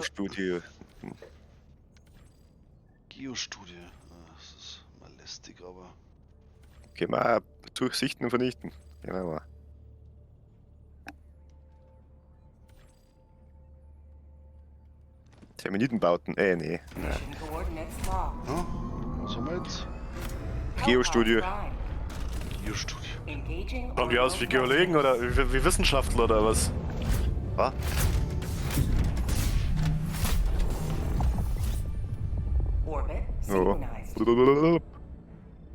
Geo-Studio. Geo-Studie. Ah, das ist mal lästig, aber. Können wir auch durchsichten und vernichten. Können wir mal. Terminitenbauten, nee. Mission coordinates locked. Ja, was haben wir jetzt? Geo-Studie. Prime. Geo-Studie. Engaging Schauen wir aus wie Geologen oder wie Wissenschaftler oder was? Was? Orbit Ja. synchronized.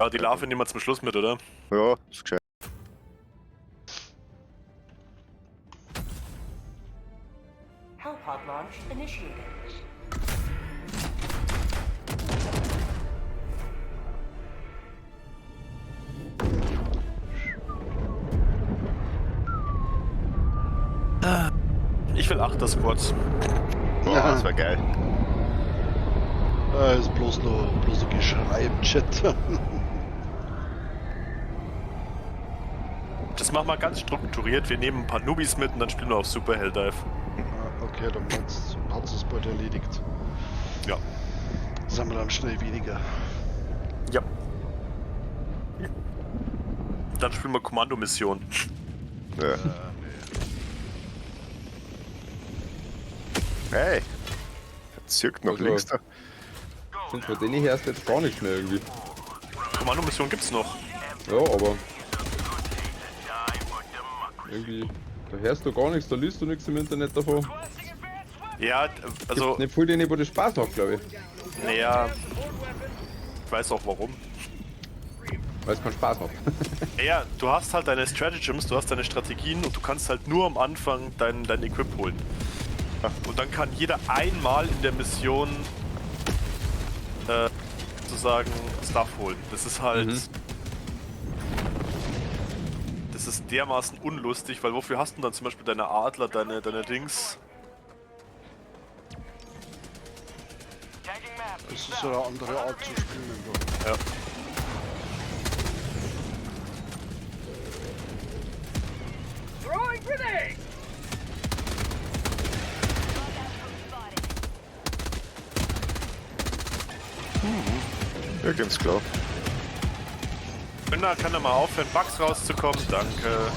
Ja, die Larve nehmen wir zum Schluss mit, oder? Ja, ist gescheit. Hellpod launch initiated. Ich will 8er Squads. Boah, das war geil. Ist bloß nur Geschrei im Chat. Das machen wir ganz strukturiert. Wir nehmen ein paar Nubis mit und dann spielen wir auf Super Helldive. Ah, okay, dann hat es bald erledigt. Ja. Sind wir dann schnell weniger. Ja. Dann spielen wir Kommandomission. Ja. Nee. Hey! Der zirkt noch Also- links da. Sind von denen her erst jetzt gar nichts mehr irgendwie. Kommandomission gibt's noch. Ja, aber. Irgendwie. Da hörst du gar nichts, da liest du nichts im Internet davon. Ja, also, Nicht viel denen, wo das Spaß macht, glaube ich. naja. Ich weiß auch warum. Weil es keinen Spaß macht. Naja, du hast halt deine Stratagems, du hast deine Strategien und du kannst halt nur am Anfang dein Equip holen. Und dann kann jeder einmal in der Mission sozusagen Stuff holen. Das ist halt. Mhm. Das ist dermaßen unlustig, weil wofür hast du dann zum Beispiel deine Adler, deine Dings? Das ist ja eine andere Art zu spielen. Einfach. Ja. Throwing grenade! Ja, ganz klar. Günther, kann er mal aufhören, Bugs rauszukommen? Danke.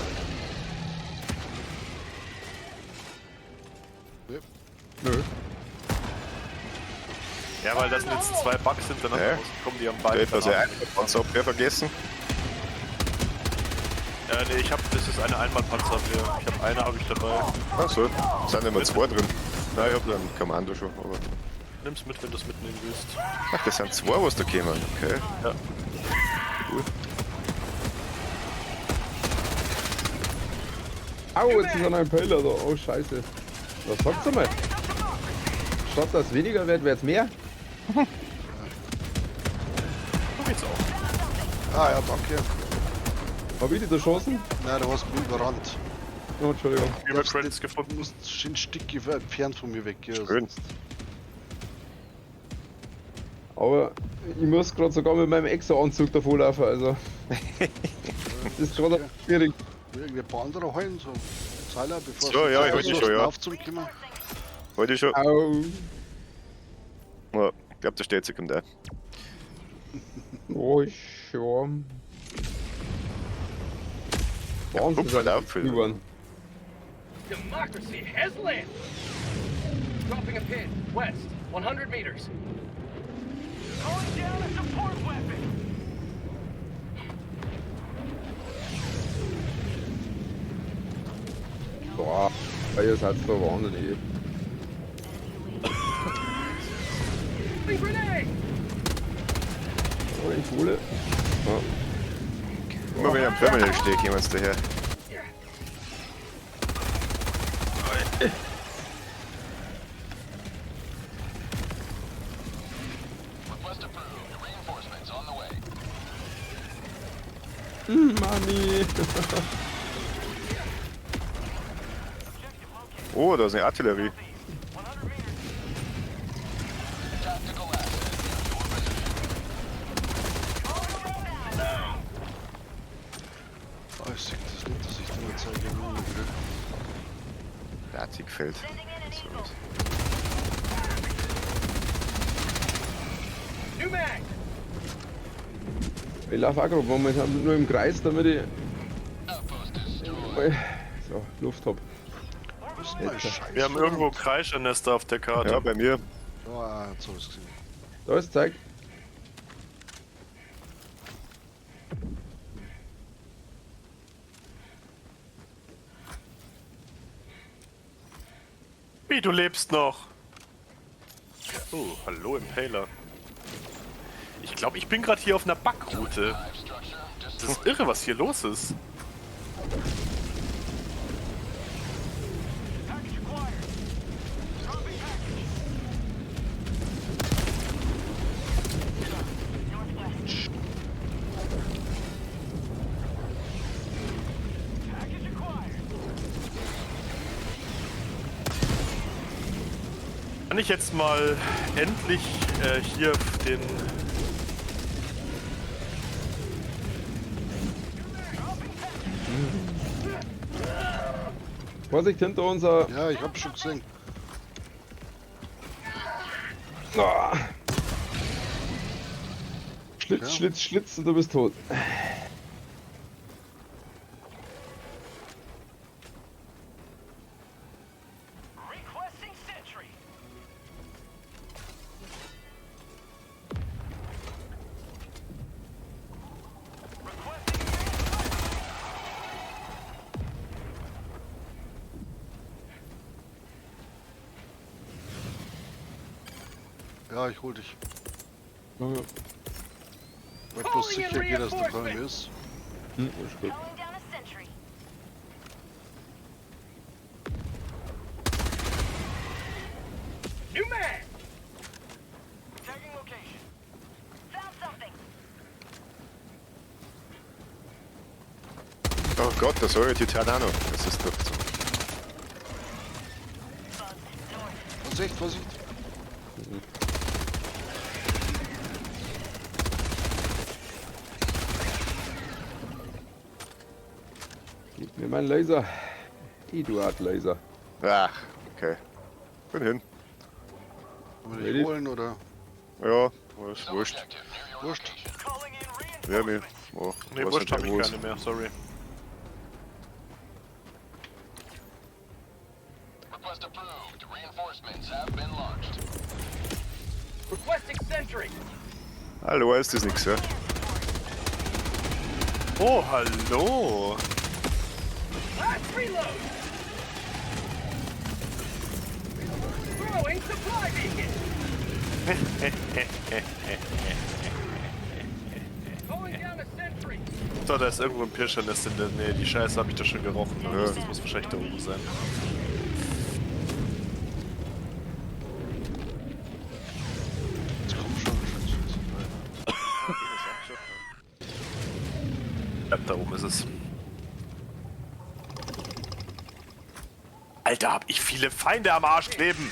Nö. Ja, weil das sind jetzt zwei Bugs hintereinander Ja. rausgekommen, die haben Da beide. hätte man danach- seine eigene Panzerabwehr vergessen. Nee, ich hab, das ist eine Einmal-Panzerabwehr. Ich hab eine, habe ich dabei. Ach so, sind immer zwei drin. Nein, ich hab da ein Kommando schon, aber. Nimm's mit, wenn du es mitnehmen willst. Ach, das sind zwei, was da kommen. Okay. Ja. Cool. Au, jetzt ist er noch ein Pöller da. Oh, scheiße. Was sagt's einmal? Statt dass weniger wird, wird's mehr. So geht's auch. Ah ja, danke. Hab ich die da geschossen? Nein, du hast mich überrannt. Oh, Entschuldigung. Über Credits Du gefunden. musst schön Stück entfernt von mir weg. Ja, Schön. sonst- Aber ich muss gerade sogar mit meinem Exo-Anzug davor laufen, also. Das ist gerade schwierig. Irgendwie ein paar andere holen, so Zeiler, bevor So, ja, ich wollte schon, ja. aufzukommen. Wollte ich schon. Au. Ja, ich glaube, der steht kommt auch. Oh, ich, ja. Wahnsinn, Kupfer sind auf, die geworden. Democracy has landed! Dropping a pin, west, 100 meters. Calling down a support weapon! Boah, ihr seid da wahnsinnig. Grenade! Oh, ich hole. Ja. Immer wenn ich am Terminal stehe, kommen sie daher. Mami. Oh, da ist eine Artillerie. Ah, ich seh das nicht, dass ich dir mal zeige, wie ich Ratigfeld. So was. New mag. Ich laufe auch gerade momentan nur im Kreis, damit ich so, Luft hab. Wir haben irgendwo Kreischernester auf der Karte. Ja, bei mir. Ah, jetzt hab ich's gesehen. Da ist Zeug. Wie, du lebst noch? Oh, hallo Impaler. Ich glaube, ich bin gerade hier auf einer Backroute. Das ist irre, was hier los ist. Package acquired. Dropping package. Northwest. Package acquired. Kann ich jetzt mal endlich hier den... Vorsicht hinter unser. Ja, ich hab schon gesehen. Ah. Schlitz, Ja. Schlitz, Schlitz und du bist tot. Requesting sentry. Requesting Ja, ich hol dich. Ja, Weil bloß sicher geht, dass da keiner mehr ist. ist gut. Calling down a sentry. New mag. Tagging location. Found something. Oh Gott, das soll die Titan auch noch. Das ist doch so. Bugs. North. Vorsicht, Vorsicht. Gib mir meinen Laser. Eduard Laser. Ach, okay. Bin hin. Wollen wir dich holen oder? Ja, ist wurscht. Wurscht. Calling in Ja, mir. reinforcements. Oh, Ne, weiß wurscht nicht, habe ich wo es- keine mehr, sorry. Request approved. Reinforcements have been launched. Requesting sentry. Hallo, ist das nix, ja? Oh, hallo. Last reload. Throwing supply beacon. Calling down a sentry. So, da ist irgendwo ein Pirschernest in der Nähe. Die Scheiße habe ich da schon gerochen. Ja. Das muss wahrscheinlich da oben sein. Jetzt komm schon, scheiße. Ja, da oben ist es. Alter, hab ich viele Feinde am Arsch kleben.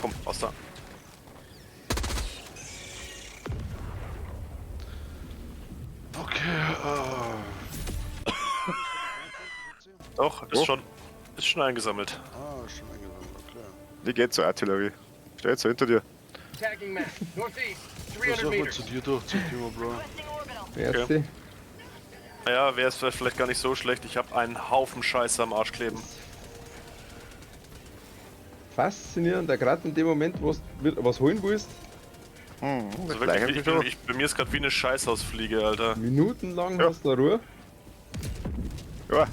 Komm, raus da. Okay, Doch, ist schon eingesammelt. Ah, ist schon eingesammelt, okay. Wie geht's zur Artillerie? Steht jetzt so hinter dir. Tagging map. Northeast. 300 Versuch mal meters. zu dir durchzukommen, Bro. Requesting orbital. Merci. Ja, wäre es vielleicht gar nicht so schlecht. Ich habe einen Haufen Scheiße am Arsch kleben. Faszinierend, gerade in dem Moment, wo du was holen willst, Also Gleich wirklich, schon. bei mir ist gerade wie eine Scheißhausfliege, Alter. minutenlang Ja. hast du Ruhe. Ja,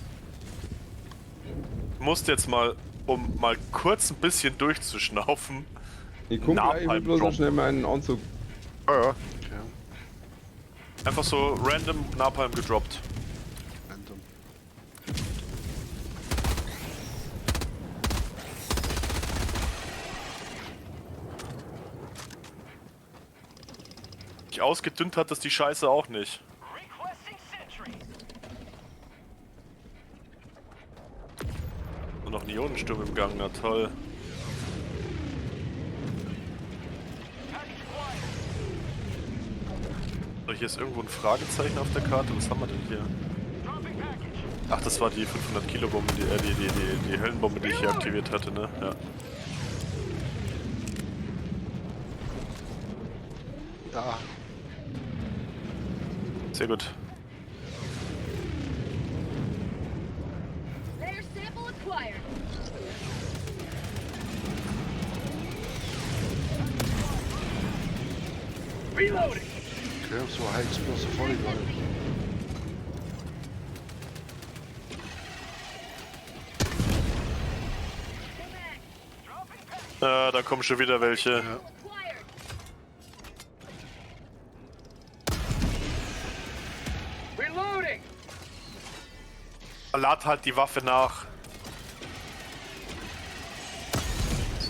Ich musste jetzt mal, um mal kurz ein bisschen durchzuschnaufen. Ich komm gleich, ich will bloß noch Napalm-Drop. schnell meinen Anzug. ja, ja. Okay, Einfach so random Napalm gedroppt. random. Ich ausgedünnt hat das die Scheiße auch nicht. Requesting sentry. Und noch ein Ionensturm im Gang, na toll. Hier ist irgendwo ein Fragezeichen auf der Karte. Was haben wir denn hier? Ach, das war die 500 Kilo Bombe, die Höllenbombe, die ich hier aktiviert hatte, ne? Ja. Da. Sehr gut. Layer sample acquired. Reloading. Okay, so high explosive voll egal. Ah, da kommen schon wieder welche. Ja. Acquired. Reloading. Lad halt die Waffe nach.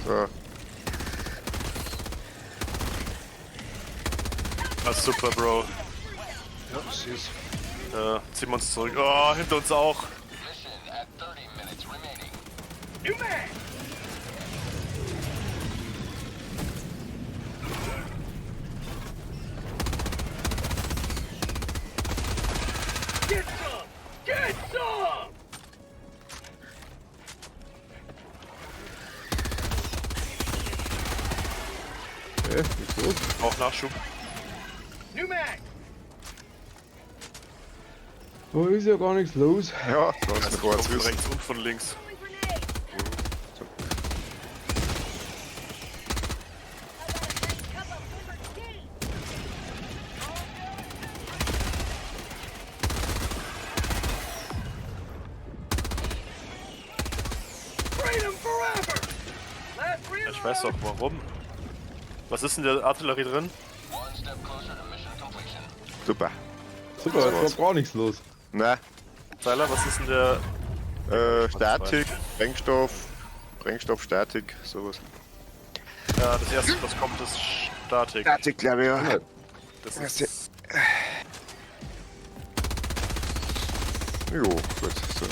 So. Ah, super, Bro. Ja, ich seh's. Ziehen wir uns zurück. Oh, hinter uns auch. Mission at 30 minutes remaining. New mag. Get some! Get some! Okay, ist los. Auch Nachschub. New mag! Da ist ja gar nichts los. Ja, da ist Also noch kommt von was. rechts und von links. Throwing grenade. How about a nice cup of liver tea? Freedom forever! Last reload! Ich weiß auch warum. Was ist in der Artillerie drin? One step closer to mission completion. Super. Super, jetzt war gar nichts los. Na, Seiler, was ist in der... Statik, Sprengstoff, Sprengstoff, Statik, sowas. Ja, das erste, was kommt, ist Statik. Statik, glaube ich, ja. Das ist... Jo, gut, so.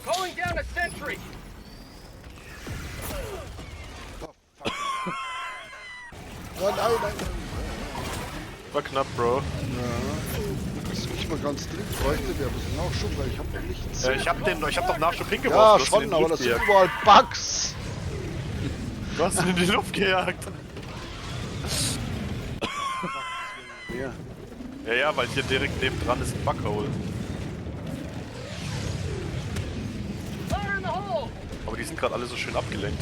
Calling down a sentry! Oh, nein, nein, nein. War knapp, Bro. Ja. Das ist nicht mal ganz drin. Bräuchte der ein bisschen Nachschub, weil ich hab noch nichts. Ich hab doch Nachschub hingeworfen. Ja, Du hast ihn in schon, die aber Luft das sind gejagt. überall Bugs. Du hast ihn in die Luft gejagt. Ja. Ja, ja, weil hier direkt nebendran ist ein Bughole. Fire in the hole! Aber die sind gerade alle so schön abgelenkt.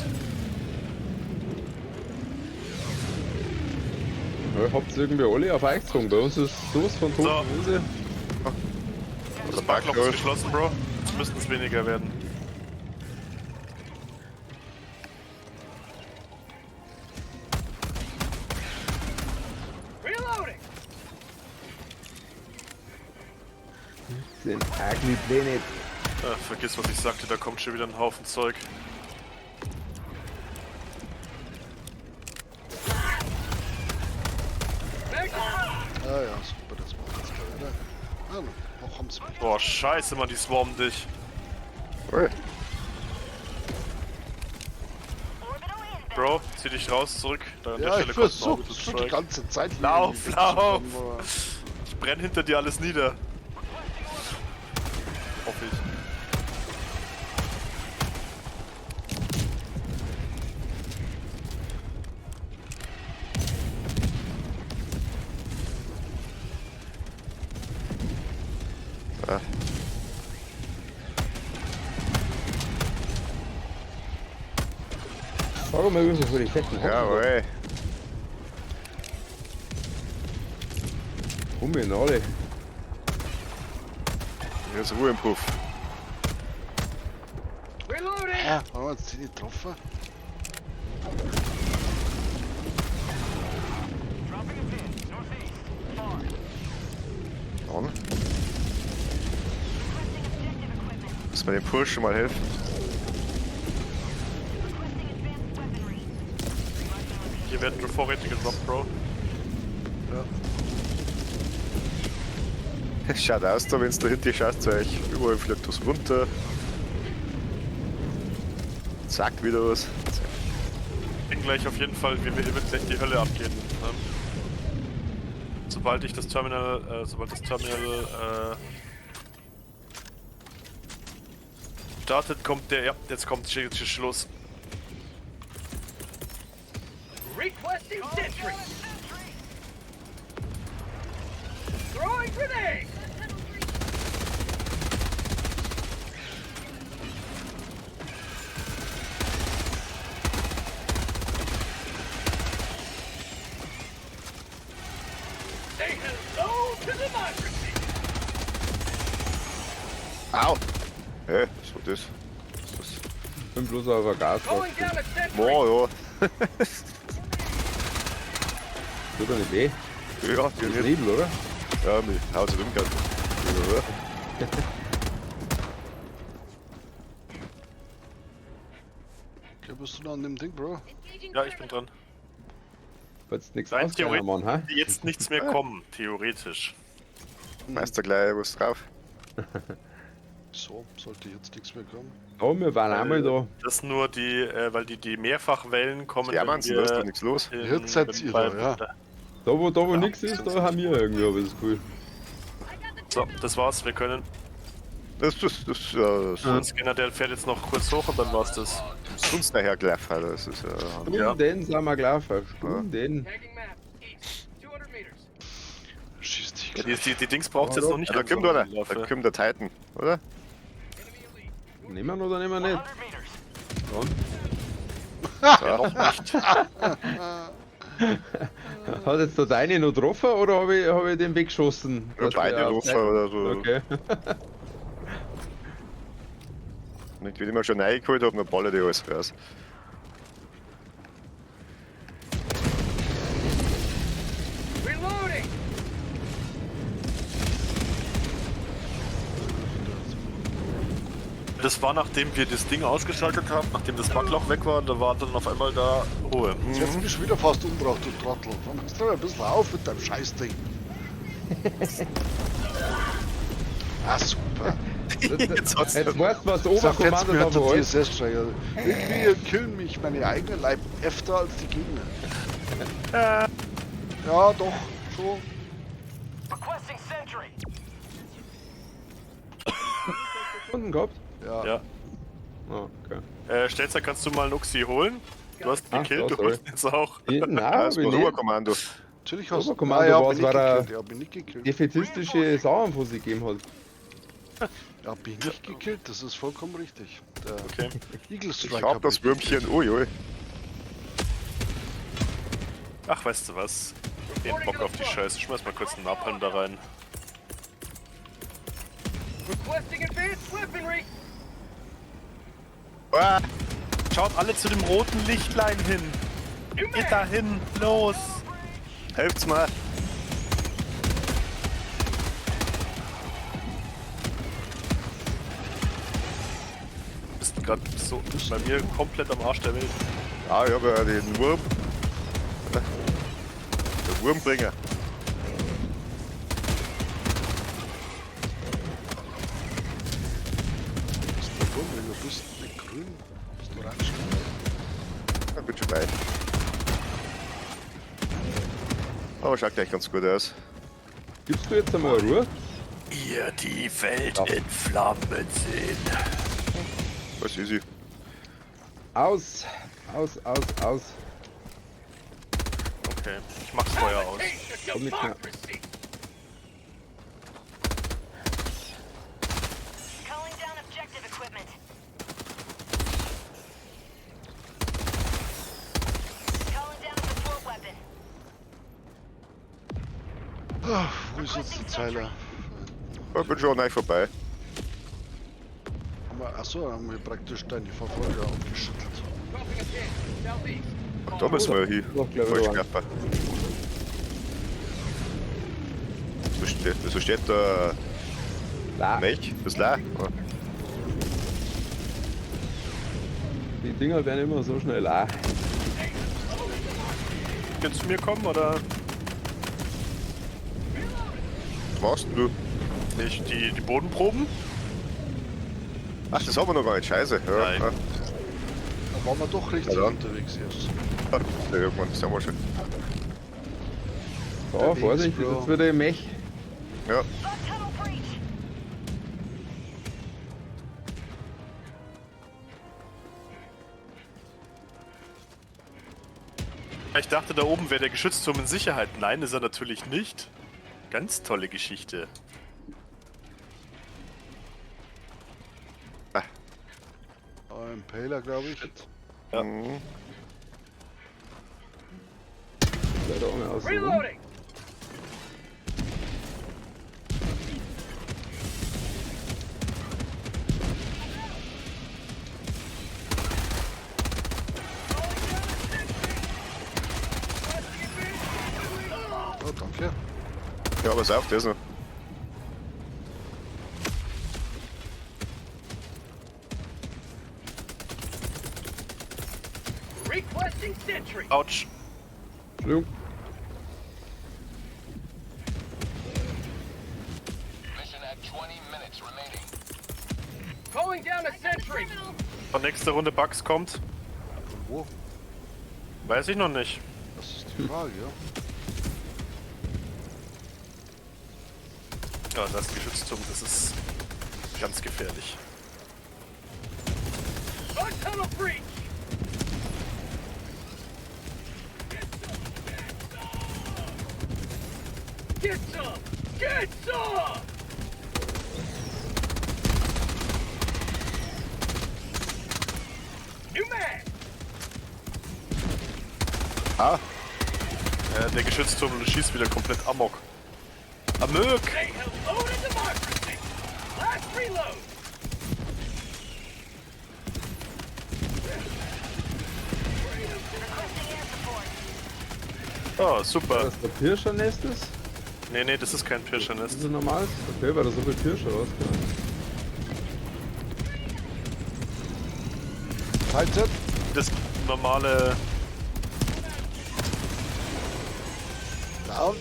Ja, habt ihr irgendwie alle auf euch gezogen. Bei uns ist sowas von tot. So. Hose. Das Bugloch ist geschlossen, Bro. Jetzt müssten es weniger werden. Reloading! Sind ugly planet. Vergiss, was ich sagte, da kommt schon wieder ein Haufen Zeug. Ah ja, super, das war jetzt gleich, oder? Ah, noch haben's mich. Boah, scheiße, Mann, die swarmen dich. Ui. Orbital inbound. Bro, zieh dich raus, zurück. Da an der Ja, Stelle ich kommt ein versuch Orbital das schon die Strike. ganze Zeit. hier Lauf, irgendwie lauf! wegzukommen, aber Ich brenn hinter dir alles nieder. Hoffe ich. Ah. Warum mal so für die fetten Hacken? Jawohl. Huminale. Hier ist Ruhe im Puff. Reloading! Hä? Haben wir jetzt die nicht getroffen? Dropping a pin. Northeast. Far. Dann Requesting objective equipment. muss man dem Push schon mal helfen. Requesting advanced weaponry. Hier werden Vorräte gedroppt, Bro. Ja. Schaut aus da, wenn's da hinten schaut zu euch. Überall fliegt was runter. Zack, wieder was. Zack. Bin gleich auf jeden Fall, wir wird gleich die Hölle abgehen. Ne? Sobald ich das Terminal, startet, kommt der, ja, jetzt kommt jetzt los. Requesting sentry. Throwing grenade. Say hello to democracy. Au! Hä, was war das? Was ist Ich bin bloß auf der Gas. Calling down a sentry. Boah, Tut doch nicht weh. ja. Ja, die Das nicht. Nebel, oder? Ja, mich haut sie rumgehauen. Ja. Okay, bist du noch an dem Ding, Bro? Ja, ich bin dran. Wolltest nichts Rein ausgehen, Mann, hä? Jetzt nichts mehr kommen, theoretisch. Meister gleich was drauf. So, sollte jetzt nichts mehr kommen. Ja, wir waren einmal da. Das nur die, weil die Mehrfachwellen kommen. Ja, wenn Mann, da ist doch nichts los. Jetzt seid ihr da, ja. Da wo nichts ist, da haben wir irgendwie, aber das ist cool. So, das war's, wir können. Das ist Der Scanner, der fährt jetzt noch kurz hoch und dann war's das. sonst nachher gelaufen. Das ist Ja. Stunden sind wir gelaufen. Stunden. Tagging map. East. 200 meters. Schieß dich Ja, gleich. die Dings braucht's jetzt noch nicht. Ja, da kommt einer. Da kommt der Titan, oder? Enemy elite. Nehmen wir oder nehmen wir nicht? 100 meters. Dann. So. Noch nicht. Hat jetzt der deine noch getroffen oder habe ich, hab ich den weggeschossen? Ja, Dass beide der auf getroffen oder so. Okay. Und wenn ich mir schon reingeholt habe, dann ballert ich alles raus. Reloading. Das war, nachdem wir das Ding ausgeschaltet haben, nachdem das Backloch weg war, da war dann auf einmal da Ruhe. Jetzt hast du mich schon wieder fast umgebracht, du Trottel. Dann machst du ein bisschen auf mit deinem Scheißding. Ah, super. Jetzt hat's Jetzt weißt du, was das Zerfetzt Oberkommando mir da hat der wollte. TSS-Streicher. Irgendwie killen mich meine eigenen Leib öfter als die Gegner. Ja, doch, schon. Requesting sentry. Gefunden gehabt? Ja. Ja. Ah, okay. Stelzer, kannst du mal einen Uxie holen? Du hast ihn Ah, gekillt, so, du sorry. holst ihn jetzt auch. Nein, Das hab ich war nicht. Oberkommando. Natürlich hast du. Oberkommando Ah, ja, war's, bin ich war er- gekillt. Ja, bin ich gekillt. Defetistische Sachen von sich gegeben hat. Ja, bin ich gekillt, das ist vollkommen richtig. Der Okay. Eagle Ich Strike hab das ich Würmchen. Ui, ui. Ach, weißt du was? Den Bock auf die Scheiße. Schmeiß mal kurz einen Napalm da rein. Requesting advanced weaponry. Ah, Schaut alle zu dem roten Lichtlein hin. New Geht mag. da hin. Los. helft's mal. Du bist gerade so bei mir komplett am Arsch der Welt. Ah, ich hab ja den Wurm. Der Wurmbringer. Bist du Wurmbringer? Bist du nicht grün? Bist du orange? Ich bin schon bei. Aber schaut gleich ganz gut aus. Gibst du jetzt einmal Ruhe? Ihr die Welt Ja. in Flammen sehen. Was easy. Aus, aus, aus, aus. Okay, ich mach's Feuer aus. Taste the Komm nicht mehr. democracy. Calling down objective equipment. Calling down a support weapon. Ah, wo ist jetzt die Zeile? Ich bin schon an euch vorbei. Haben wir, achso, haben wir praktisch deine Verfolger aufgeschüttelt. Dropping a pin. Southeast. Da müssen wir hin. Doch, glaub ich, Falschkörper. Wieso steht da La. Mech? Das La? Die Dinger werden immer so schnell la. Kannst du zu mir kommen oder Was machst denn du? nicht? Die Bodenproben? Ach, das haben wir noch gar nicht. Scheiße. Ja, Nein. ja. Waren wir doch richtig Ja, dann. unterwegs erst. Ah, ja, irgendwann ist ja mal schön. So, Vorsicht, das ist jetzt wieder im Mech. Ja, Bug tunnel breach. Ich dachte, da oben wäre der Geschützturm in Sicherheit. Nein, ist er natürlich nicht. Ganz tolle Geschichte. Ah, Impaler, glaube ich. Ja. Mhm. Leider auch mehr aus. Reloading. Oh, danke. Ja, pass auf, der ist noch. Requesting sentry. Autsch. Entschuldigung. Mission at 20 minutes remaining. Calling down a sentry. Von nächster Runde Bugs kommt. Von wo? Weiß ich noch nicht. Das ist die Frage, ja. Ja, das Geschützturm, das ist ganz gefährlich. Bug tunnel breach. Get some! Get some! New mag! Ah, Der Geschützturm schießt wieder komplett amok. Amök! Say hello to democracy! Last reload! Requesting air support. Oh, super. Das der Pirschernest ist? Nee, nee, das ist kein Pirschernest. Ist das normales? Okay, weil da so viel Pirscher rauskommt. Teilzeit. Das normale. Down.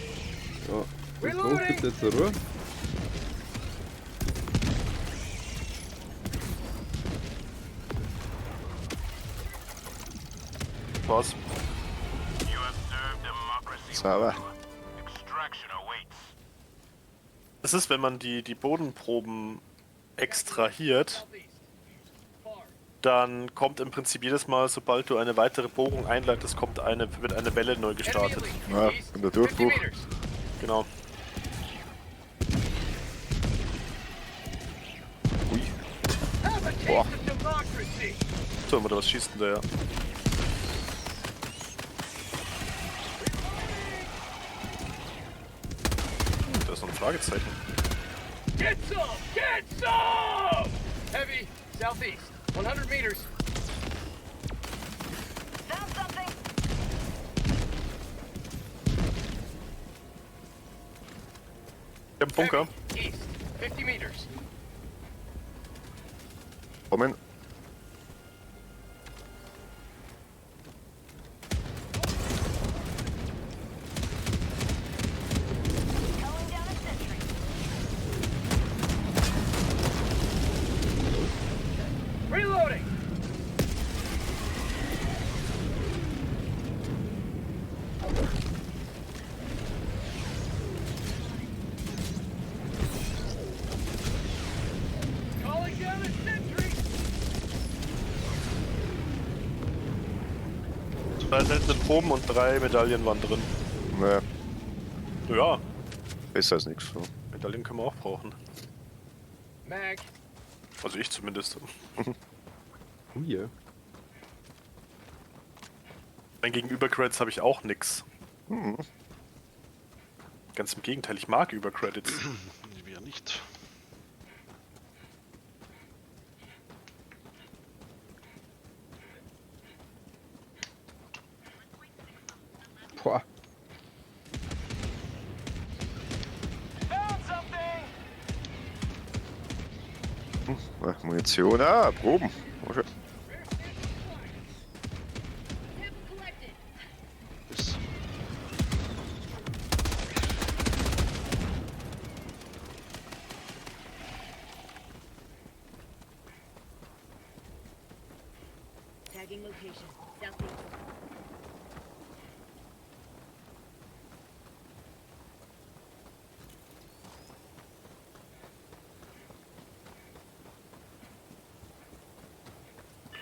Ja. Das los, gibt jetzt zur Ruhe. Was? You have served democracy sauber. Extraction awaits. Das ist, wenn man die Bodenproben extrahiert, Southeast. Far. dann kommt im Prinzip jedes Mal, sobald du eine weitere Bohrung einleitest, kommt wird eine Welle neu Enemy gestartet. elite. Ja, East, und der 50 Durchbruch. meters. Genau. Ui. Have a taste Boah. of democracy! So, oder was schießt denn der? Ja? Da ist noch ein Fragezeichen. Get some! Get some! Heavy, southeast, 100 meters. Found something. Ich hab einen Bunker. Heavy, east, 50 meters. Kommen. Calling down a sentry. Reloading! Calling down a sentry! Drei seltene Proben und 3 Medaillen waren drin. Naja, Ja, besser als nichts. So. Medaillen können wir auch brauchen. Mag, Also ich zumindest. Oh yeah. Mein Gegenüber Credits habe ich auch nix. Ganz im Gegenteil, ich mag Übercredits. Wir nicht. Boah. found something! Ah, Munition, ah, Proben. Oh, schön. Sample collected. Ist Tagging location. Southeast.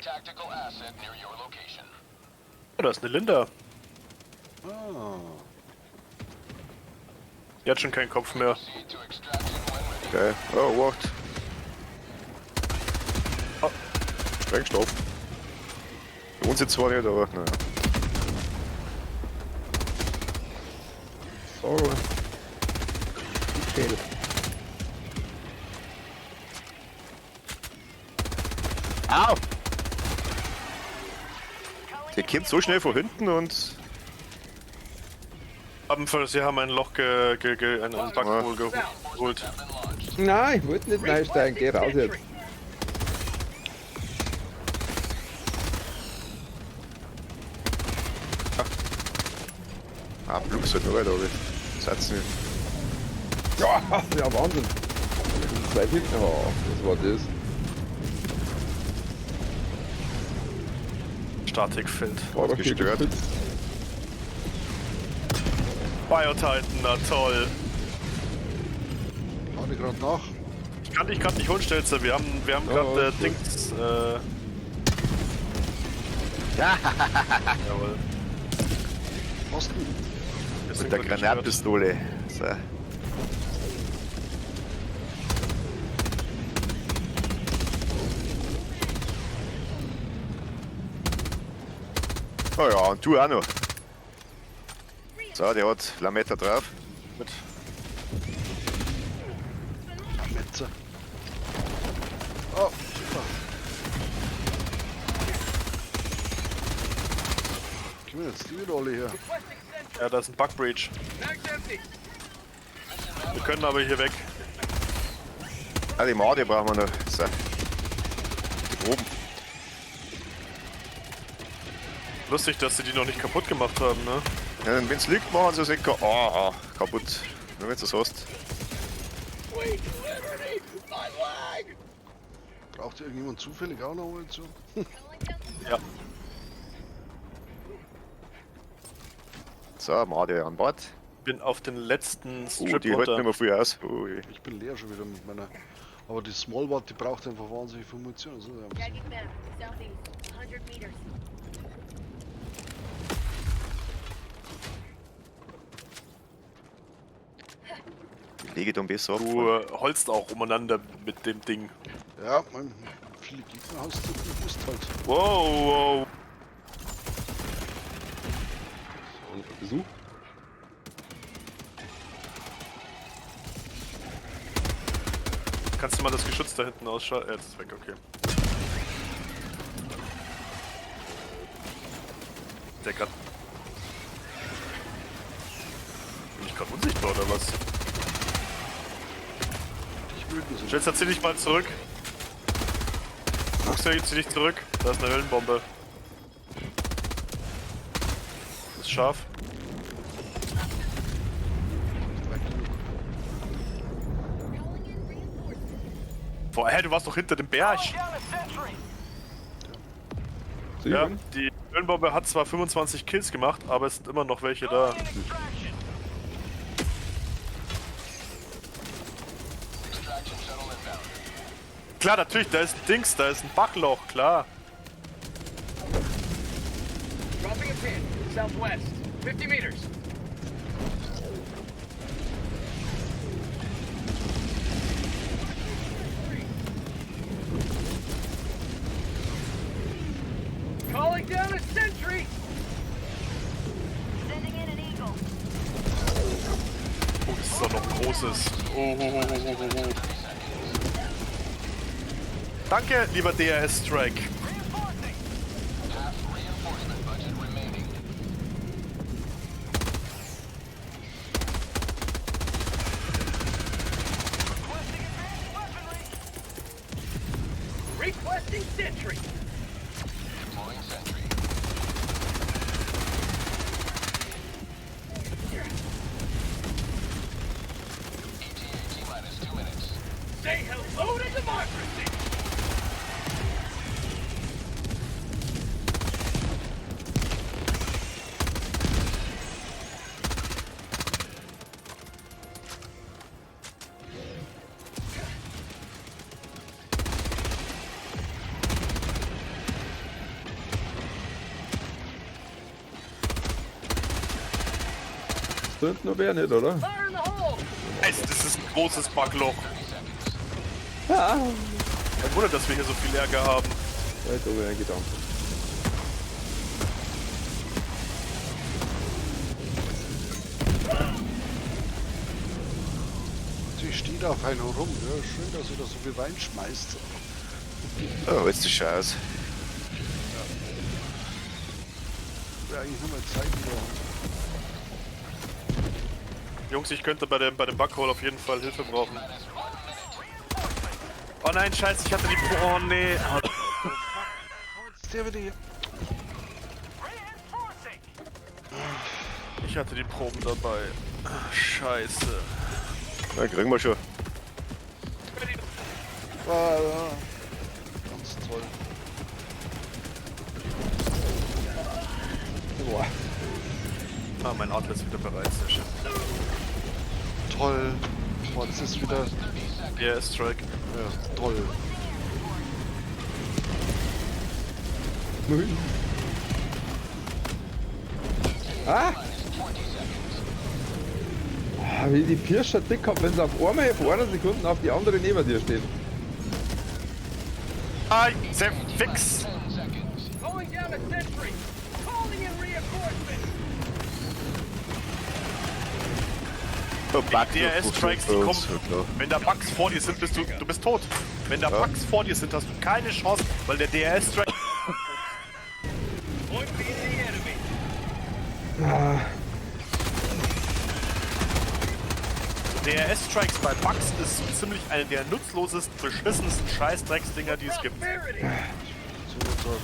Tactical asset near your location. Oh, da ist eine Linda. Ah, Die hat schon keinen Kopf mehr. Proceed to extraction when ready. Okay. Oh, what? Oh. Sprengstoff. Lohnt sich zwar nicht, aber naja. Sag mal. Schädel. Au! Der kommt so schnell von hinten und. Sie haben ein Loch einen Bug wohl geholt. Nein, ich wollte nicht reinsteigen. Geh raus jetzt. Ah, Blux halt noch weiter, aber Satz nicht. Ja, ja, Wahnsinn. Zwei hinten. Oh, was war das? Statikfeld. War doch hier Gestört. gespitzt. Biotitan, na toll. lade gerade nach. Ich kann dich gerade nicht holen, Stelzer. Wir haben Ja, gerade alles gut. Dings. Jawohl. Osten. Wir sind Mit der grad gestört. Granatpistole. So. Oh ja, und du auch noch. So, der hat Lametta drauf. Mit. Metzer. Oh, super. Kommen jetzt die wieder alle her? Requesting sentry. Ja, da ist ein Bug Breach. Mag's empty. Wir können aber hier weg. Ah, die Made brauchen wir noch. So. Die oben. Lustig, dass sie die noch nicht kaputt gemacht haben, ne? Ja, wenn es liegt, machen sie es nicht kaputt. Nur wenn du das hast. Sweet liberty, my leg. Braucht irgendjemand zufällig auch noch Munition? Calling down the Ja. So, Made an Bord. Bin auf den letzten Oh, Strip die halten runter. nicht mehr viel aus. Ui. Ich bin leer schon wieder mit meiner. Aber die Small Watt, die braucht einfach wahnsinnig viel Munition. Das ist ja Tagging map. Southeast. 100 meters. Die lege ich dann besser ab. Du holst auch umeinander mit dem Ding. Ja, man, viele Gegner hast du, du musst halt. Wow, wow. Und Besuch. Kannst du mal das Geschütz da hinten ausschalten? Jetzt ist weg, okay. Der grad. Bin ich gerade unsichtbar oder was? Dich mögen sie. Schnell, zieh dich mal zurück. Fuchs, zieh dich zurück. Da ist eine Höllenbombe. Ist scharf. Nicht weit genug. Calling in reinforcements. Boah, hä, du warst doch hinter dem Berg. Down a sentry. So, Ja, Jürgen? die Höllenbombe hat zwar 25 Kills gemacht, aber es sind immer noch welche da. Calling in extraction. Extraction shuttle inbound. Klar, natürlich, da ist ein Dings, da ist ein Bachloch, klar. Dropping a pin. Southwest. 50 meters. Calling down a sentry. Sending in an eagle. Oh, das ist doch noch ein großes. Oh, oh, oh, oh, oh, oh. Danke, lieber DRS Strike. Reinforcing. Half reinforcement budget remaining. Requesting advanced weaponry. Requesting sentry. Deploying sentry. ETA T minus 2 minutes. Say hello to democracy. Da hinten noch wer nicht, oder? Fire in the hole! Es, das ist ein großes Bugloch. Ah. Kein Wunder, dass wir hier so viel Ärger haben. Da ist oben ein Gedanke. Sie steht auf einen rum. Ja, schön, dass ihr da so viel reinschmeißt. Oh, jetzt ist Scheiß. Wäre eigentlich nur mal Zeit wieder. Jungs, ich könnte bei dem Bughole auf jeden Fall Hilfe brauchen. Oh nein, scheiße, ich hatte die... Oh nee. Jetzt der wieder hier. Ich hatte die Proben dabei. Ach, scheiße. Na, kriegen wir schon. Ah, ja. Ganz toll. Boah. Ah, mein Adler ist wieder bereit, sehr schön. Toll. Boah, das ist wieder. Yeah, Strike. Ja, toll. Ah! Ah, wie die Pirscher dick haben, wenn sie auf einmal von einer Sekunde auf die andere neben dir stehen. Ah, sehr fix! Calling down a sentry! Calling in reinforcements! Oh, Bug Die DRS-Strikes, die kommen. Wenn da Bugs vor dir sind, bist du bist tot. Wenn da Ja. Bugs vor dir sind, hast du keine Chance, weil der DRS-Strike. Point me the enemy! Ah, DRS-Strikes bei Bugs ist so ziemlich eine der nutzlosesten, beschissensten Scheißdrecksdinger, die es gibt. Sozusagen.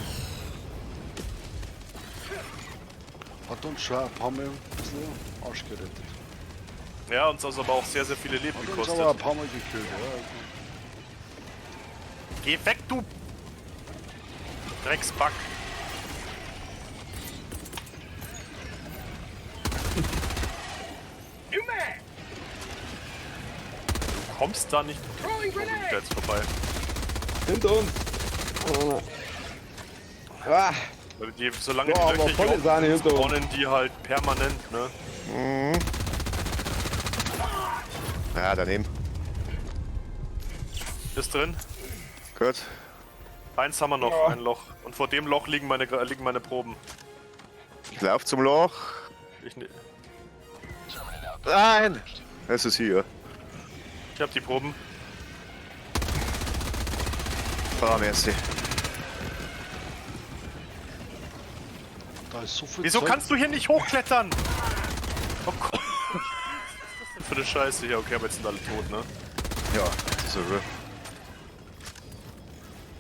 Hat uns schon ein paar Mal ein bisschen Arsch gerettet. Ja, uns also aber auch sehr, sehr viele Leben Hat uns gekostet. aber ein paar Mal gekillt, ja. Geh weg, du Drecksbug. New mag! Du kommst da nicht. Throwing Wo bin ich grenade! da jetzt vorbei? hinter uns! Oh. Ah, Weil die, solange Boah, die aber Löcher volle hier Sahne offen hinter uns. spawnen die halt permanent, ne? Ah, daneben. Ist drin. Gut. Eins haben wir noch, Ja. ein Loch. Und vor dem Loch liegen meine Proben. Ich lauf zum Loch. Ich, ne- Nein! Es ist hier. ich hab die Proben. Ah, merci. Da ist so viel Wieso Zeug. kannst du hier nicht hochklettern? Oh Gott. Was ist das denn für eine Scheiße hier? Okay, aber jetzt sind alle tot, ne? Ja, das ist so gut.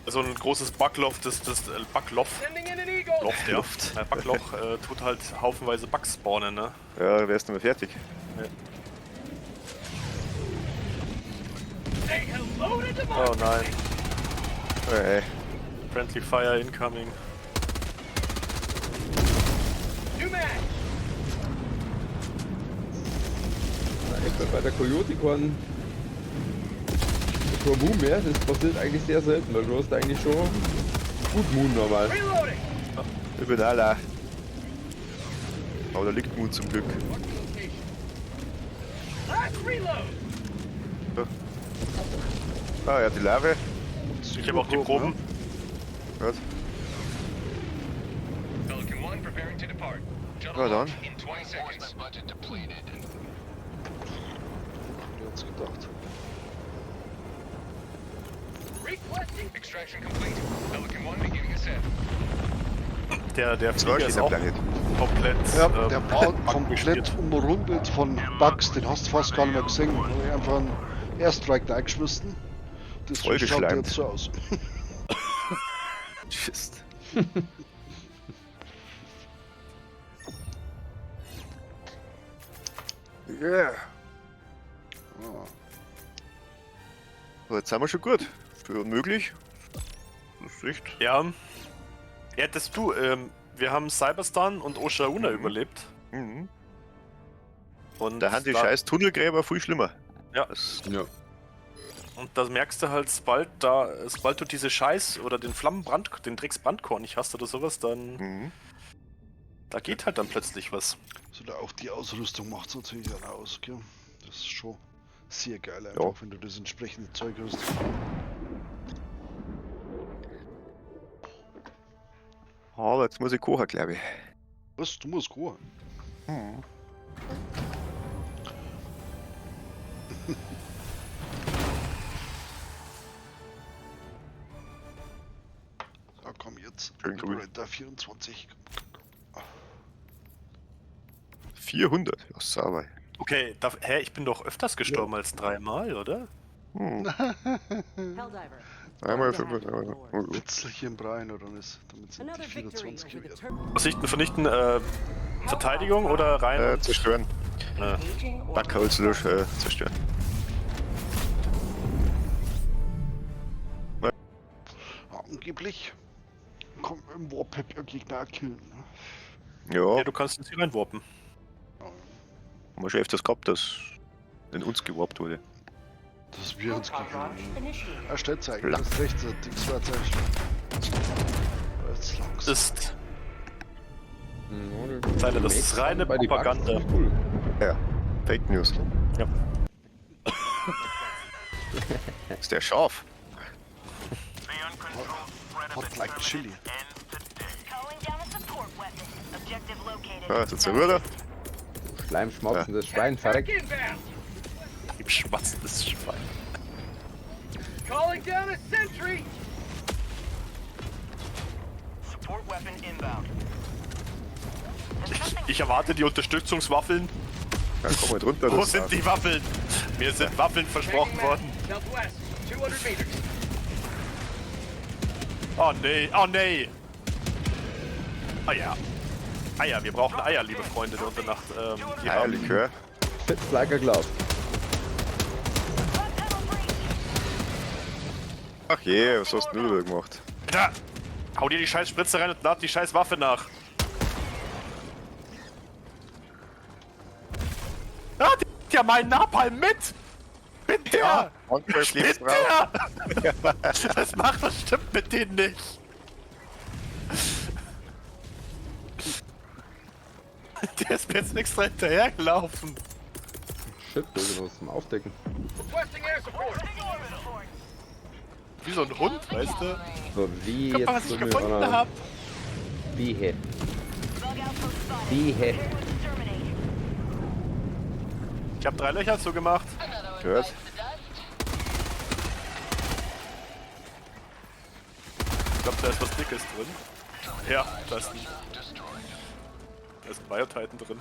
So ein großes Bugloch, das Bugloch. Sending in an eagle! Loch, ja. Luft. Bugloch tut halt haufenweise Bugs spawnen, ne? Ja, wärst du mal fertig. Say hello to Oh democracy! nein. Ey, Friendly Fire incoming. New mag! echt bei der Coyote kein Moon mehr. Das passiert eigentlich sehr selten, weil du hast eigentlich schon gut Moon normal. Reloading! ich bin alle. Aber da liegt Moon zum Glück. Mark the location. Last reload! Ah, ja, die Larve. Ich habe auch die Proben. Gut. Pelican 1 preparing to depart. Ja, dann. in 20 seconds. Budget depleted. Hab ich jetzt gedacht. Requesting Extraction complete. Pelican 1 beginning ascent. Der Flieger ist Zwei auch Planet. komplett. Ja, der war bug komplett beschmiert. umrundet von Bugs, den hast du fast gar nicht mehr gesehen. Da hab ich einfach einen Airstrike reingeschmissen. Das Voll schaut geschleimt. jetzt so aus. Tschüss. Yeah. Ah, So, jetzt sind wir schon gut. Für unmöglich. Das ist echt. Ja. Ja, das du, wir haben Cyberstan und Oshauna überlebt. Mhm. Und Da haben die scheiß Tunnelgräber viel schlimmer. Ja. Das, Ja. Und das merkst du halt, sobald du diese Scheiß oder den Flammenbrand, den Drecksbrandkorn nicht hast oder sowas, dann da geht halt dann plötzlich was. So, da auch die Ausrüstung macht es natürlich dann aus, gell? Das ist schon sehr geil, einfach, Ja. wenn du das entsprechende Zeug hast. Aber jetzt muss ich kochen, glaube ich. Was? Du musst kochen. Hm. So, komm jetzt. Schön grün. Liberator 24. Komm, komm, 400. Ja, sauber. Okay, da, hä, ich bin doch öfters gestorben als dreimal, oder? Hm. Helldiver. Einmal Time to 5, hack einmal. the board. Oh, gut. Witzelchen Brian oder nicht? Damit sind die Another victory 24 over the gewährt. Tur- Vernichten, vernichten, Verteidigung oder rein? Zerstören. Engaging orbital Backholz zerstören. Ja, angeblich kommt im Warpack ja Gegner auch killen. Ne? Ja, Ja, du kannst uns hier reinwarpen. haben wir schon öfters gehabt, dass in uns gewarpt wurde. Dass wir uns Hellpod gegen. launch initiated. Er stellt sich eigentlich La. das rechte Dings war jetzt eigentlich. Jetzt langsam. Ist Ja, Tyler, das ist reine bei die Bugs Propaganda. ziemlich Cool. Ja, Fake News. Ja. Ist der scharf? Hot like chili. Calling down a support weapon. Objective located. Ja, jetzt ist er wieder. Schleimschmatzen, das Schwein Attack verreckt. inbound. Im schmatzendes Schwein. Calling down a sentry. Support weapon inbound. Ich erwarte die Unterstützungswaffeln. Ja, komm mal drunter. Wo das sind die Waffeln? Mir sind Waffeln versprochen Tagging map. worden. Southwest, 200 meters. Oh nee, oh nee. Eier. Eier, wir brauchen Eier, liebe Freunde der Unternacht. Die haben Eierlikör. Fits like a glove. Front panel breach. Ach je, was hast du denn wieder gemacht? Alter, hau dir die scheiß Spritze rein und lad die scheiß Waffe nach. Ah, die hat ja meinen Napalm mit! Mit der! Handgriff Mit liegt's drauf. der! Das macht das stimmt mit denen nicht. Der ist mir jetzt extra hinterhergelaufen. Shit, da ist was zum Aufdecken. Requesting air support. Support. Wie so ein Hund, weißt du? So, wie Guck mal, jetzt was ich so mit gefunden einer hab. Wehe. Bug outpost spotted. Wehe. Prepare to exterminate. Ich habe 3 Löcher zugemacht. Gehört. Ich glaube, da ist was Dickes drin. Ja, da ist ein Biotitan drin.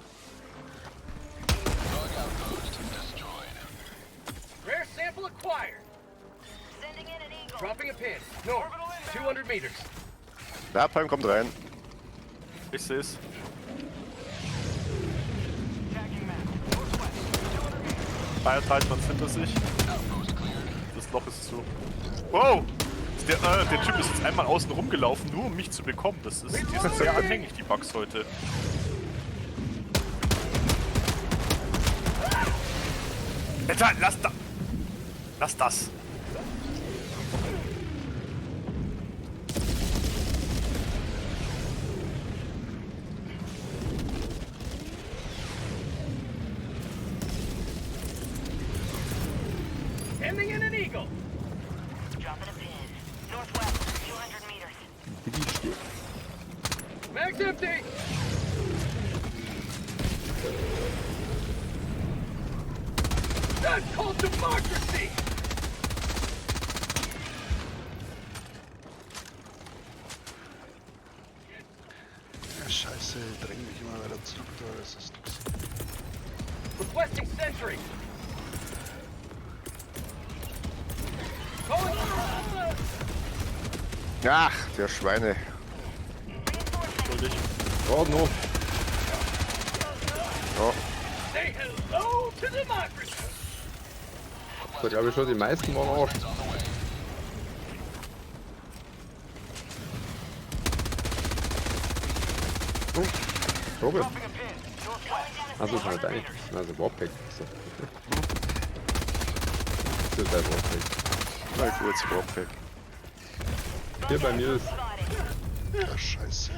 Rare sample acquired. Sending in an eagle. Dropping a pin. North, 200 meters. Napalm kommt rein. Ich seh's. Biotitan hat's hinter sich. Das Loch ist zu. Wow! Der Typ ist jetzt einmal außen rumgelaufen, nur um mich zu bekommen. Die sind sehr anhängig, die Bugs heute. Alter, lass da! Lass das! Ending in an eagle. Dropping a pin. Northwest, 200 meters. Richtig. Mag's empty. That's called democracy. Ja, Scheiße, ich dräng mich immer weiter zurück, da das ist nix. Requesting sentry. Calling. Ach, der Schweine. Entschuldig. Oh no. Ja, Say hello to democracy. Da glaube ich schon, die meisten waren Arsch. Oh, Robert. Also das war deine. Also Warpack. So. Das ist dein Warpack. na gut, Warpack. Hier bei mir ist. Ja, Scheiße.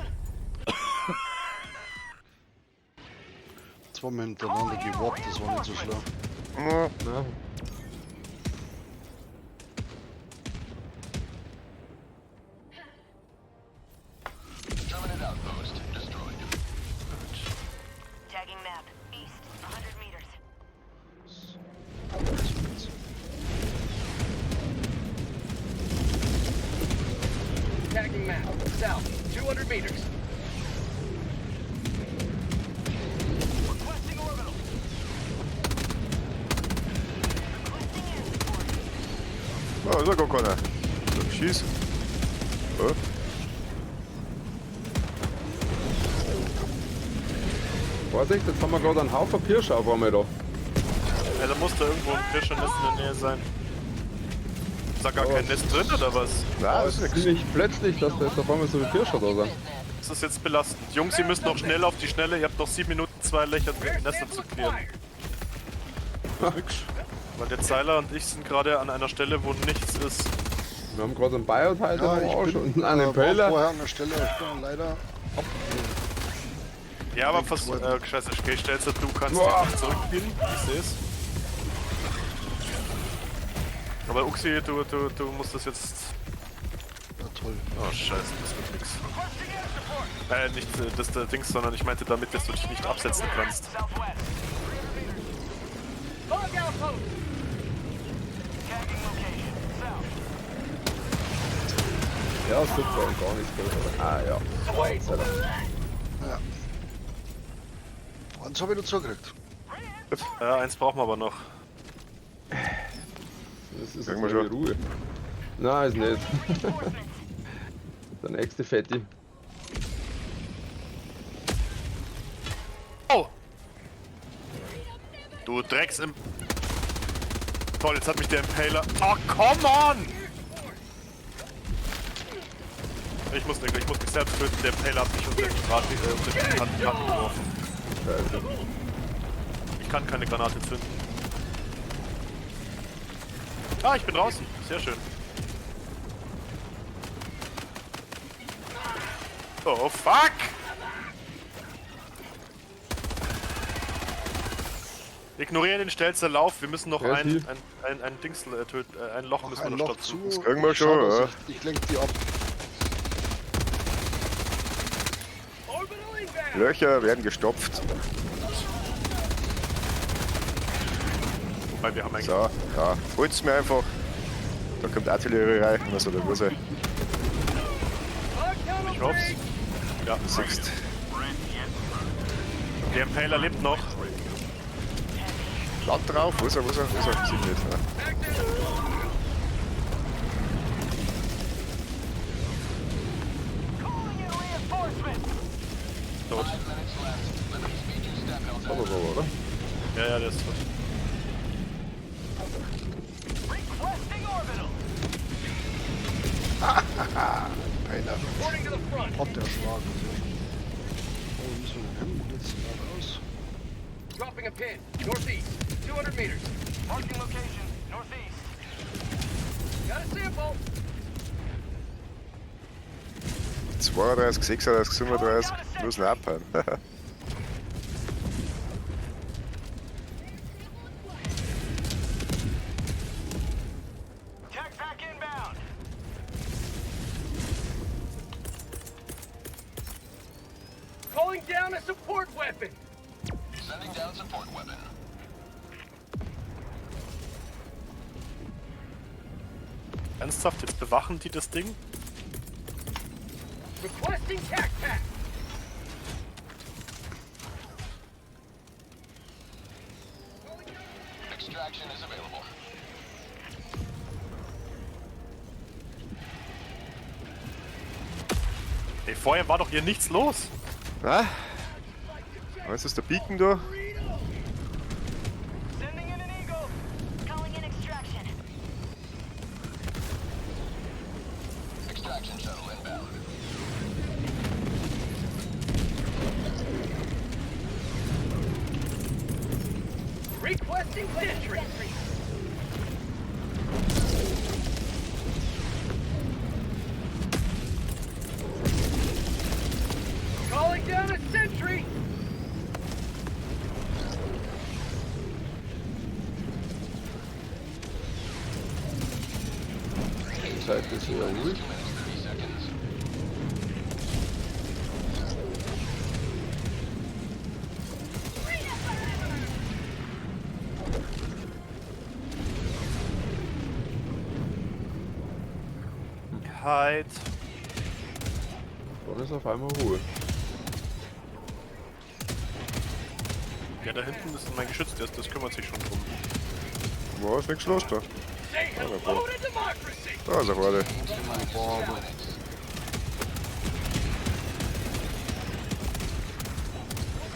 Zweimal hintereinander gewarpt, das war nicht so schlau. Ja. Na, Terminate outpost destroyed. Tagging map. East, 100 meters. So, jetzt. Tagging map. South, 200 meters. Requesting orbital. Requesting air support. Oh, ist ja gar keiner. So, schieß. Oh. Vorsicht, jetzt haben wir gerade einen Haufen Pirsche auf einmal da. Ja, da muss da irgendwo ein Pirschernest in der Nähe sein. Ist da gar kein Nest drin oder was? Nein, das ist nix. Ziemlich plötzlich, dass da jetzt auf einmal so viele Pirsche da sind. Das ist jetzt belastend. Jungs, ihr müsst noch schnell auf die Schnelle. Ihr habt noch 7 Minuten 2 Löcher Rare Nester sample zu klären. acquired. Weil der Zeiler und ich sind gerade an einer Stelle, wo nichts ist. Wir haben gerade einen Biotitan Ja, am ich Arsch bin, und einen war Impaler. vorher an der Stelle, ich bin leider ab. Ja, aber fast. Scheiße, okay, Stelzer, du kannst Boah. dich nicht zurückziehen. Ich seh's. Aber Uxi, du musst das jetzt. Ja, toll. Oh, scheiße, das wird nix. Nicht das der Dings, sondern ich meinte damit, dass du dich nicht absetzen kannst. Southwest. Bug outpost. Tagging location. South. Ja, super, und gar nichts gehört. Ah ja. Wait. Sei Dank. Ja. Eins habe ich noch zugekriegt. Ja, eins brauchen wir aber noch. Das ist Kriegen jetzt wir mal die Ruhe. Nein, ist nicht. Reinforcements. Der nächste Fetti. Oh! Du Drecks im. Toll, jetzt hat mich der Impaler. Oh, come on! Ich muss mich selbst töten. Der Impaler hat mich unter die Granate, unter die Granate geworfen. Scheiße. Ich kann keine Granate zünden. Ah, ich bin draußen. Sehr schön. Oh, fuck! Ignoriere den Stelzer Lauf. Wir müssen noch Ja, ein, die. ein Dings töten. Ein Loch müssen wir Ein noch Loch stopfen. zu. Das kriegen wir Ich schau, schon, dass ja. Ich lenk die ab. Orbital inbound. Löcher werden gestopft. Wobei wir haben eigentlich. So, ja. Holt's mir einfach. Da kommt Artillerie rein. Also, da muss er. Bug tunnel Ich hoff's. breach. Ja, Siehst. Der Impaler lebt noch. Land drauf. Wo ist er? Wo ist er? Wo ist er? Sieht nicht. Ja. Calling in reinforcements. Tot. 5 minutes left. Liberty's major step Hat er aber, oder? Ja, ja, der ist tot. Requesting orbital. Peiler. Reporting to the front. Hat der Schlag. Sehr schön. Oh, wo müssen wir denn hin? Wo geht's denn da raus? Dropping a pin. Northeast, 200 meters. Marking location. Northeast. Got a sample. 32, 36, 37. Müssen abhauen. Tech pack inbound. Calling down a support weapon. Sending down support weapon. Ernsthaft, jetzt bewachen die das Ding? Requesting tac pack. Extraction is available. Ey, vorher war doch hier nichts los. Na? Was ist der Beacon da? Sending in an eagle. Calling in extraction. Extraction shuttle inbound. Requesting sentry. Calling down a sentry. Seite sehr ruhig. Halt. Dann ist auf einmal Ruhe. Ja, da hinten ist mein Geschütz, das kümmert sich schon drum. War ist nichts los da. Say hello to democracy. Da ist er vorne.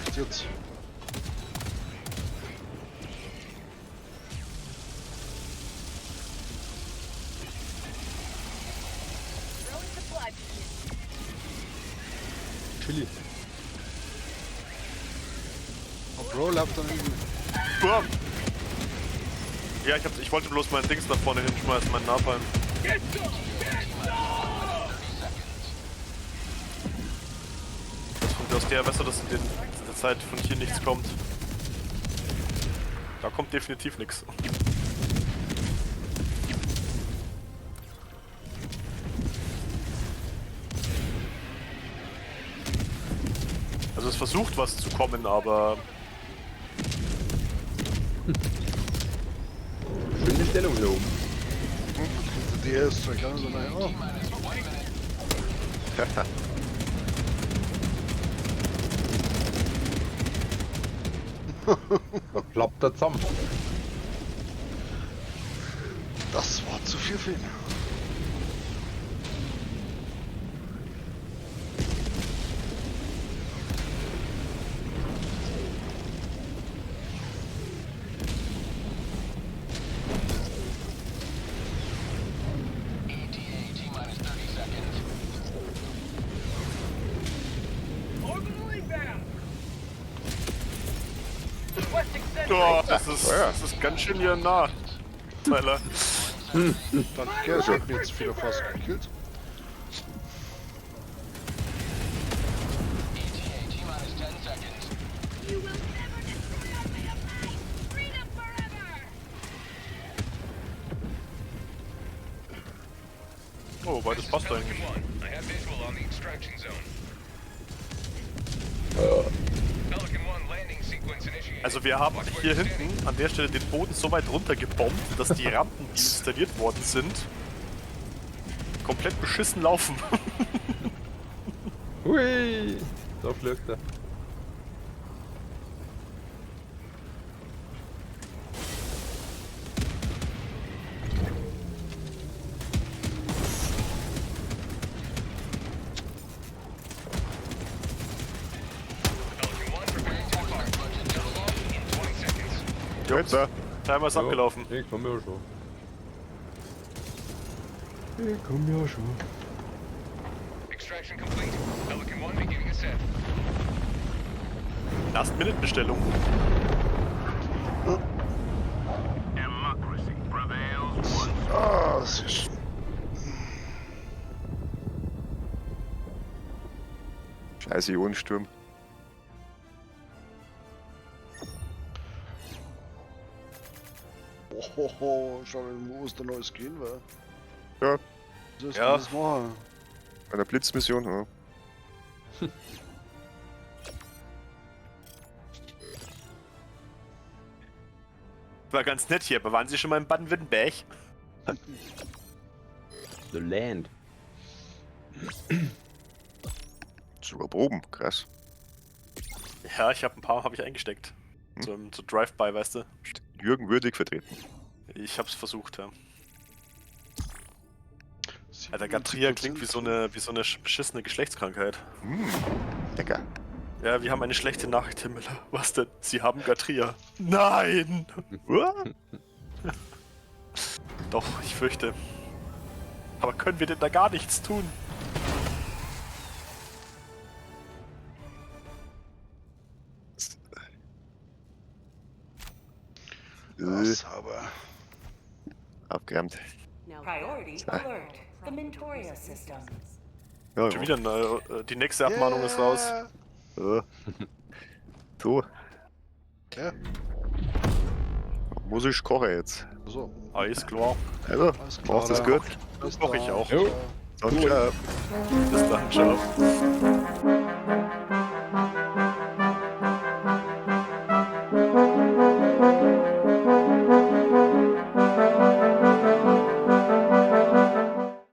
Echt jetzt? Throwing supply beacon. Chili. Oh, Bro läuft dann irgendwie. Bam. Ja, ich wollte bloß mein Dings da vorne hinschmeißen, mein Napalm. Get some! Get some! Das kommt aus der besser, dass in der Zeit von hier nichts kommt. Da kommt definitiv nichts. Also es versucht was zu kommen, aber Schöne Stellung hier oben. Der ist zwar gar nicht so naja. Oh, Da klappt er zusammen. das war zu viel für ihn. ETA T-minus 30 seconds. Orbital inbound. Requesting sentry. oh, das ist, Ja. das ist ganz schön hier nah. Tyler. Danke, das hat mir jetzt wieder fast gekillt. ETA T-minus 10 seconds. You will never destroy our way of life. Freedom forever. Oh, wobei das passt eigentlich. I have visual on the extraction zone. Pelican 1 landing sequence initiated. Also wir haben hier hinten an der Stelle den Boden so weit runtergebombt, dass die Rampen, die installiert worden sind, komplett beschissen laufen. Hui! Da fliegt er. Pelican 1 preparing to depart. Launch in 20 seconds. Jetzt, ja. Timer ist abgelaufen. Ich komm ja schon. Ich komm ja schon. Extraction complete. Pelican 1 beginning ascent. Last-Minute-Bestellung. Democracy prevails. Ah, das ist. Scheiße, Ionensturm. Ohoho, schau mal, wo ist da neues gehen, wa? Ja. Das Ja. das machen. Bei der Blitzmission, ja. War ganz nett hier, aber waren Sie schon mal in Baden-Württemberg? The Land. Sogar Proben, krass. Ja, ich habe ein paar habe ich eingesteckt. So im so Drive-By, weißt du. Jürgen würdig vertreten. Ich hab's versucht, ja. Alter, Gatria klingt wie so eine, beschissene Geschlechtskrankheit. Hm, lecker. Ja, wir haben eine schlechte Nachricht, Herr Müller. Was denn? Sie haben Gatria. Nein! Uah. Doch, ich fürchte. Aber können wir denn da gar nichts tun? Ja, sauber. Abgeräumt. Priority alert. The Mintoria system. Ja, Schon wieder eine, die nächste Abmahnung ist raus. Ja. So, Ja, muss ich kochen jetzt. so. Alles klar. Also, Alles klar. macht's es gut. Bis Koch ich dann. auch. Jo. Und, Bis dann, ciao.